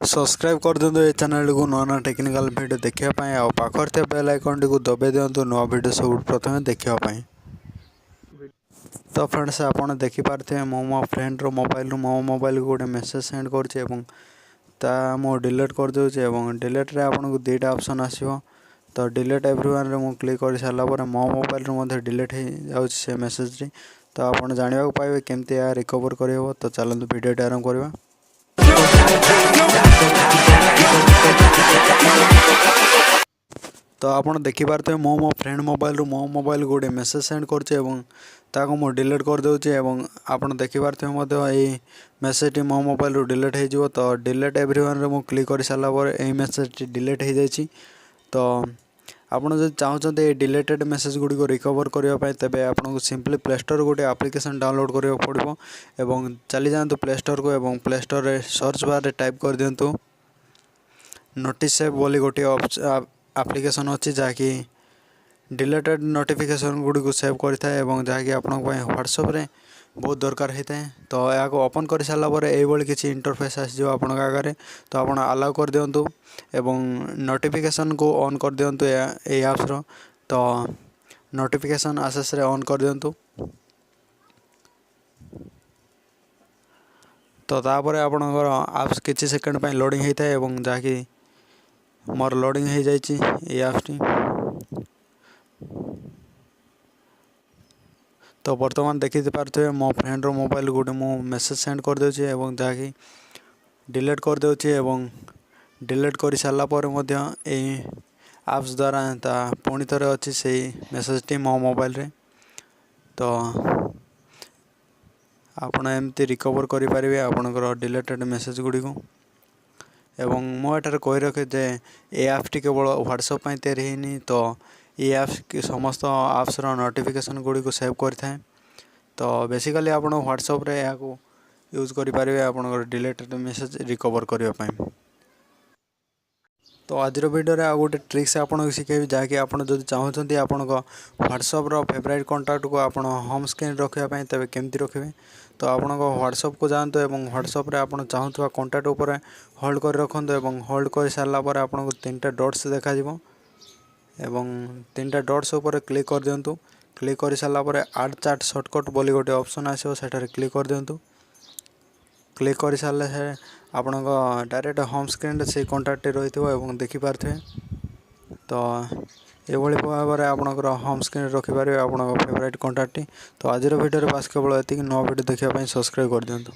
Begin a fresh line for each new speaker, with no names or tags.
Subscribe କରିଦିଅନ୍ତୁ ଏ ଚ୍ୟାନେଲଟିକୁ ନୂଆ ନୂଆ ଟେକ୍ନିକାଲ୍ ଭିଡ଼ିଓ ଦେଖିବା ପାଇଁ, ଆଉ ପାଖରେ ଥିବା ବେଲ୍ ଆଇକନ୍ଟିକୁ ଦବାଇ ଦିଅନ୍ତୁ ନୂଆ ଭିଡ଼ିଓ ସବୁଠୁ ପ୍ରଥମେ ଦେଖିବା ପାଇଁ। ତ ଫ୍ରେଣ୍ଡସ୍, ଆପଣ ଦେଖିପାରୁଥିବେ ମୁଁ ମୋ ଫ୍ରେଣ୍ଡର ମୋବାଇଲରୁ ମୋ ମୋବାଇଲକୁ ଗୋଟେ ମେସେଜ୍ ସେଣ୍ଡ କରୁଛି ଏବଂ ତା ମୁଁ ଡିଲିଟ୍ କରିଦେଉଛି। ଏବଂ ଡିଲିଟ୍ରେ ଆପଣଙ୍କୁ ଦୁଇଟା ଅପସନ୍ ଆସିବ। ତ ଡିଲିଟ୍ ଏଭ୍ରିୱାନ୍ରେ ମୁଁ କ୍ଲିକ୍ କରିସାରିଲା ପରେ ମୋ ମୋବାଇଲରୁ ମଧ୍ୟ ଡିଲିଟ୍ ହେଇଯାଉଛି ସେ ମେସେଜ୍ଟି। ତ ଆପଣ ଜାଣିବାକୁ ପାଇବେ କେମିତି ଏହା ରିକଭର୍ କରିହେବ। ତ ଚାଲନ୍ତୁ ଭିଡ଼ିଓଟି ଆରମ୍ଭ କରିବା। ତ ଆପଣ ଦେଖିପାରୁଥିବେ ମୁଁ ମୋ ଫ୍ରେଣ୍ଡ ମୋବାଇଲରୁ ମୋ ମୋବାଇଲକୁ ଗୋଟେ ମେସେଜ୍ ସେଣ୍ଡ କରୁଛି ଏବଂ ତାକୁ ମୁଁ ଡିଲିଟ୍ କରିଦେଉଛି। ଏବଂ ଆପଣ ଦେଖିପାରୁଥିବେ ମଧ୍ୟ ଏଇ ମେସେଜଟି ମୋ ମୋବାଇଲରୁ ଡିଲିଟ୍ ହେଇଯିବ। ତ ଡିଲିଟ୍ ଏଭ୍ରିୱାନ୍ରେ ମୁଁ କ୍ଲିକ୍ କରିସାରିଲା ପରେ ଏଇ ମେସେଜଟି ଡିଲିଟ୍ ହେଇଯାଇଛି। ତ ଆପଣ ଯଦି ଚାହୁଁଛନ୍ତି ଏଇ ଡିଲିଟେଡ଼ ମେସେଜ୍ ଗୁଡ଼ିକୁ ରିକଭର୍ କରିବା ପାଇଁ, ତେବେ ଆପଣଙ୍କୁ ସିମ୍ପଲି ପ୍ଲେ ଷ୍ଟୋର୍ ଗୋଟେ ଆପ୍ଲିକେସନ୍ ଡାଉନଲୋଡ଼୍ କରିବାକୁ ପଡ଼ିବ। ଏବଂ ଚାଲିଯାଆନ୍ତୁ ପ୍ଲେ ଷ୍ଟୋର୍କୁ ଏବଂ ପ୍ଲେ ଷ୍ଟୋର୍ରେ ସର୍ଚ୍ଚ ବାର୍ରେ ଟାଇପ୍ କରିଦିଅନ୍ତୁ ନୋଟିସ୍ ସେଭ୍ ବୋଲି ଗୋଟିଏ ଆପ୍ଲିକେସନ୍ ଅଛି, ଯାହାକି ଡିଲେଟେଡ଼ ନୋଟିଫିକେସନ୍ ଗୁଡ଼ିକୁ ସେଭ୍ କରିଥାଏ ଏବଂ ଯାହାକି ଆପଣଙ୍କ ପାଇଁ ହ୍ୱାଟ୍ସଆପ୍ରେ ବହୁତ ଦରକାର ହେଇଥାଏ। ତ ଏହାକୁ ଓପନ୍ କରିସାରିଲା ପରେ ଏଇଭଳି କିଛି ଇଣ୍ଟରଫେସ୍ ଆସିଯିବ ଆପଣଙ୍କ ଆଗରେ। ତ ଆପଣ ଆଲାଉ କରିଦିଅନ୍ତୁ ଏବଂ ନୋଟିଫିକେସନ୍କୁ ଅନ୍ କରିଦିଅନ୍ତୁ ଏଇ ଆପ୍ସର। ତ ନୋଟିଫିକେସନ୍ ଆସେସ୍ରେ ଅନ୍ କରିଦିଅନ୍ତୁ। ତ ତାପରେ ଆପଣଙ୍କର ଆପ୍ସ କିଛି ସେକେଣ୍ଡ ପାଇଁ ଲୋଡ଼ିଂ ହେଇଥାଏ ଏବଂ ଯାହାକି ମୋର ଲୋଡ଼ିଂ ହେଇଯାଇଛି ଏଇ ଆପ୍ସଟି। ତ ବର୍ତ୍ତମାନ ଦେଖିପାରୁଥିବେ ମୋ ଫ୍ରେଣ୍ଡର ମୋବାଇଲ ଗୋଟେ ମୁଁ ମେସେଜ୍ ସେଣ୍ଡ କରିଦେଉଛି ଏବଂ ଯାହାକି ଡିଲିଟ୍ କରିଦେଉଛି। ଏବଂ ଡିଲିଟ୍ କରିସାରିଲା ପରେ ମଧ୍ୟ ଏଇ ଆପ୍ସ ଦ୍ୱାରା ତା ପୁଣି ଥରେ ଅଛି ସେଇ ମେସେଜଟି ମୋ ମୋବାଇଲରେ। ତ ଆପଣ ଏମିତି ରିକଭର୍ କରିପାରିବେ ଆପଣଙ୍କର ଡିଲିଟେଡ଼ ମେସେଜ୍ ଗୁଡ଼ିକୁ। ଏବଂ ମୁଁ ଏଠାରେ କହି ରଖେ ଯେ ଏ ଆପ୍ସଟି କେବଳ ହ୍ୱାଟ୍ସଆପ୍ ପାଇଁ ତିଆରି ହେଇନି। ତ ଏ ଆପ୍ସ ସମସ୍ତ ଆପ୍ସର ନୋଟିଫିକେସନ୍ ଗୁଡ଼ିକୁ ସେଭ୍ କରିଥାଏ। ତ ବେସିକାଲି ଆପଣ ହ୍ୱାଟ୍ସଆପ୍ରେ ଏହାକୁ ୟୁଜ୍ କରିପାରିବେ ଆପଣଙ୍କର ଡିଲିଟେଡ଼ ମେସେଜ୍ ରିକଭର୍ କରିବା ପାଇଁ। ତ ଆଜିର ଭିଡ଼ିଓରେ ଆଉ ଗୋଟେ ଟ୍ରିକ୍ସ ଆପଣଙ୍କୁ ଶିଖେଇବି, ଯାହାକି ଆପଣ ଯଦି ଚାହୁଁଛନ୍ତି ଆପଣଙ୍କ ହ୍ୱାଟ୍ସଆପ୍ର ଫେଭରାଇଟ୍ କଣ୍ଟାକ୍ଟକୁ ଆପଣ ହୋମ୍ ସ୍କ୍ରିନ୍ ରଖିବା ପାଇଁ, ତେବେ କେମିତି ରଖିବେ। ତ ଆପଣଙ୍କ ହ୍ୱାଟ୍ସଆପ୍କୁ ଯାଆନ୍ତୁ ଏବଂ ହ୍ୱାଟ୍ସଆପ୍ରେ ଆପଣ ଚାହୁଁଥିବା କଣ୍ଟାକ୍ଟ ଉପରେ ହୋଲ୍ଡ କରି ରଖନ୍ତୁ। ଏବଂ ହୋଲ୍ଡ କରିସାରିଲା ପରେ ଆପଣଙ୍କୁ ତିନିଟା ଡଟ୍ସ ଦେଖାଯିବ ଏବଂ ତିନିଟା ଡଟ୍ସ ଉପରେ କ୍ଲିକ୍ କରିଦିଅନ୍ତୁ। କ୍ଲିକ୍ କରିସାରିଲା ପରେ ଆଡ଼୍ ଚାଟ୍ ସର୍ଟକଟ୍ ବୋଲି ଗୋଟେ ଅପସନ୍ ଆସିବ, ସେଠାରେ କ୍ଲିକ୍ କରିଦିଅନ୍ତୁ। କ୍ଲିକ୍ କରିସାରିଲେ ସେ ଆପଣଙ୍କ ଡାଇରେକ୍ଟ ହୋମ୍ ସ୍କ୍ରିନ୍ରେ ସେଇ କଣ୍ଟାକ୍ଟଟି ରହିଥିବ ଏବଂ ଦେଖିପାରୁଥିବେ। ତ ଏଭଳି ଭାବରେ ଆପଣଙ୍କର ହୋମ୍ ସ୍କ୍ରିନ୍ରେ ରଖିପାରିବେ ଆପଣଙ୍କ ଫେଭରାଇଟ୍ କଣ୍ଟାକ୍ଟଟି। ତ ଆଜିର ଭିଡ଼ିଓରେ ବାସ୍ କେବଳ ଏତିକି। ନୂଆ ଭିଡ଼ିଓ ଦେଖିବା ପାଇଁ ସବସ୍କ୍ରାଇବ୍ କରିଦିଅନ୍ତୁ।